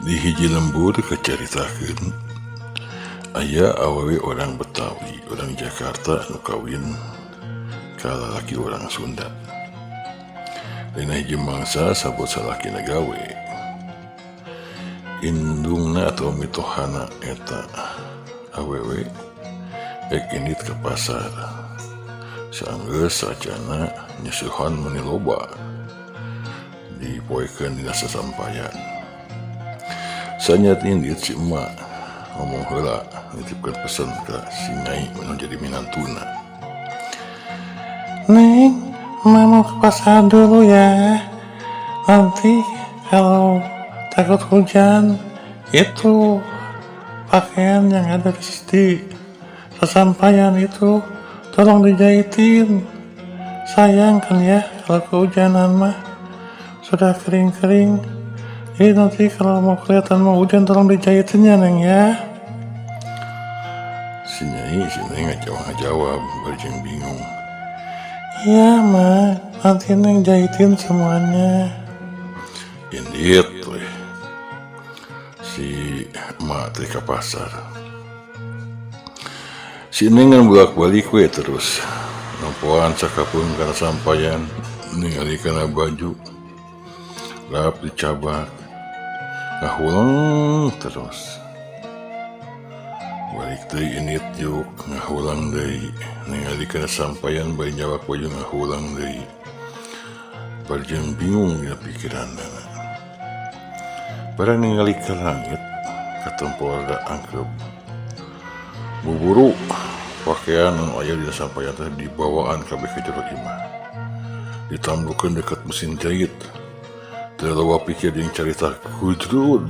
Di hiji lembur kacaritakeun aya awewe orang Betawi, orang Jakarta nu kawin ka lalaki orang Sunda. Dina hiji mangsa sabot salakina gawe. Indungna atau mitohana eta awewe rek indit ka pasar. Saenggeus sacana nyeusehan meuni loba dipoekeun dina sasampayan. Sanyat indit si emak ngomong heula, nitipkeun pesen ka si nyai nu jadi minantuna. "Neng, Emak mau ke pasar dulu ya. Nanti kalau takut hujan, itu pakaian yang ada di sesampaian itu tolong dijahitin. Sayang kan ya kalau kehujanan mah, sudah kering-kering. Jadi nanti kalau mau kelihatan mau hujan, tolong dijahitin ya, Neng, ya." Si nyai, si Neng ngajawab ngajawab bari jeung bingung. "Iya, Ma, nanti Neng jahitin semuanya." Indit we si emak teh ka pasar. Si Neng ngan bolak-balik we terus. Nempoan sakapeung kana sampayan, ningali kana baju. Rap dicabak. Ngahuleng terus. Balik deui indit juk ngahulang deui, ningali kana sampayan bari nyabak baju ngahulang deui. Bari jeung bingung dina pikiranna. Barang ningali ka langit katempo rada angkeub. Buburu pakaian anu aya dina sampayan teh dibawaan kabeh ka jero imah. Ditamblukeun deket mesin jahit. Teu loba pikir jeung carita, gujrud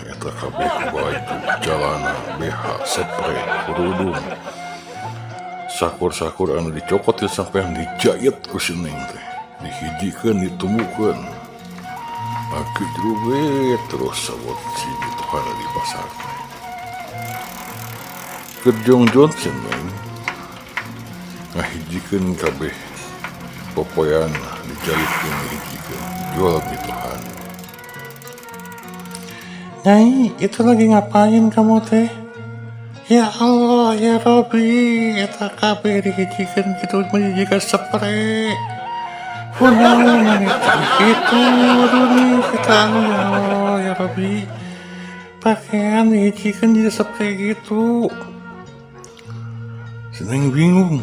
eta kabeh baju, calana, BH, sepre, kerudung. Sakur-sakur anu dicokot ti sampayan dijait ku si Neng teh. Dihijikeun, ditumbukeun. Agejrug we terus sabot si mitohana di pasar teh. Keur jongjon si Neng ngahijikeun kabeh popoean dijahitkeun, dihijikeun, jual mitohana. "Nyai, itu lagi ngapain kamu teh? Ya Allah, ya Robi, eta kabeh dihijikeun kitu jiga sepre. Kunaon maneh kitu nih kita anu, ya Allah, ya Robi. Pakaian dihijikeun jadi sepre gitu." Si Neng bingung.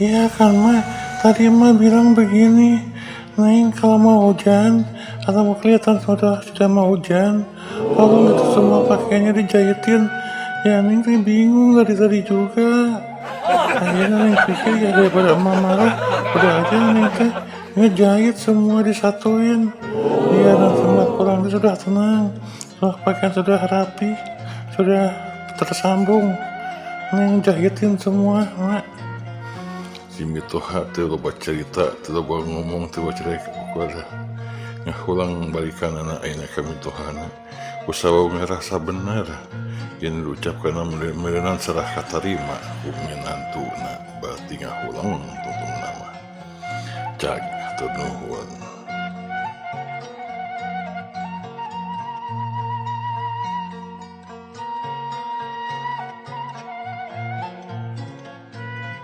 "Iya kan, Mah, tadi Emak bilang begini, Neng, kalau mau hujan atau mau kelihatan sudah mau hujan, tolong itu semua pakaiannya dijahitin. Ya Neng tuh bingung dari tadi juga. Akhirnya Neng pikir ya daripada Emak marah, udah aja Neng teh ngejahit semua disatuin. Biar nanti Emak pulang tuh sudah tenang, sudah pakaian sudah rapi, sudah tersambung. Neng jahitin semua, Mak." Si mitoha teu loba carita, teu loba ngomong, teu loba carita kepada ngahulang balikanana ayeuna ka mitohana. Kusabab ngarasa bener yen diucapkeun meureunan sarah katarima ku minantuna, berarti ngahulang tungtungna mah. Cag, hatur nuhun.